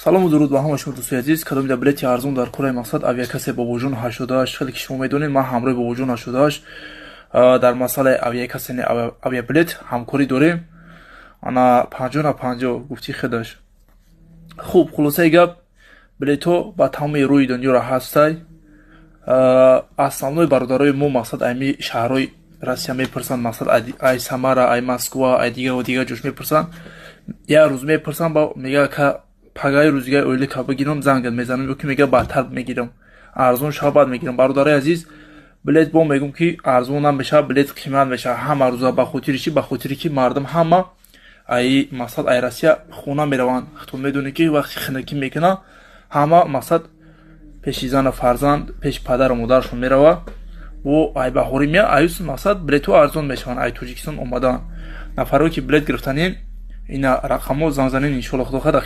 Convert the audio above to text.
Салому дуруд ба ҳама шумо, дӯстои азиз. Кадомида билети арзон дар кораи, мақсад, авиакассе Бобоҷон 88? Хеле ки шумо медонед, ман ҳамроҳи Бобоҷон 88 дар масъалаи авиакассе, авиабилет ҳамкорӣ дорем. Ана 50 на 50 гуфти худаш. Хуб, хулосаи гап, билетҳо ба тамоми рӯи дунёро ҳастай. Основной бародарои мо, мақсад, ами шаҳрҳои Россия мепурсанд, мақсад, ай Самара, ай Москва, ай дигару дигар ҷош мепурсанд. Як рӯз мепурсанд, ба мега: «Ка, пагаи рӯзигаи ойлика бигирам, зангат мезанам», ё ки мега: «Баъдтар мегирам, арзон шава, баъд мегирам». Бародарои азиз, билет бо мегӯм, ки арзон намешавад, билет қимат мешавад ҳама рӯза. Ба хотири чӣ? Ба хотире ки мардум ҳама ай, мақсад, ай Россия хона мераванд. Худтон медонед, ки вақти хинакӣ мекунанд, ҳама, мақсад, пеши зану фарзанд, пеши падару модарашон меравад. Бо ай баҳорӣ меяд, аюс, мақсад, билетҳо арзон мешаванд. Ай Тоҷикистон омадаанд нафарое, ки билет гирифтанем, ина рақамҳо, занг занед. Иншоалло, Худо хоҳад.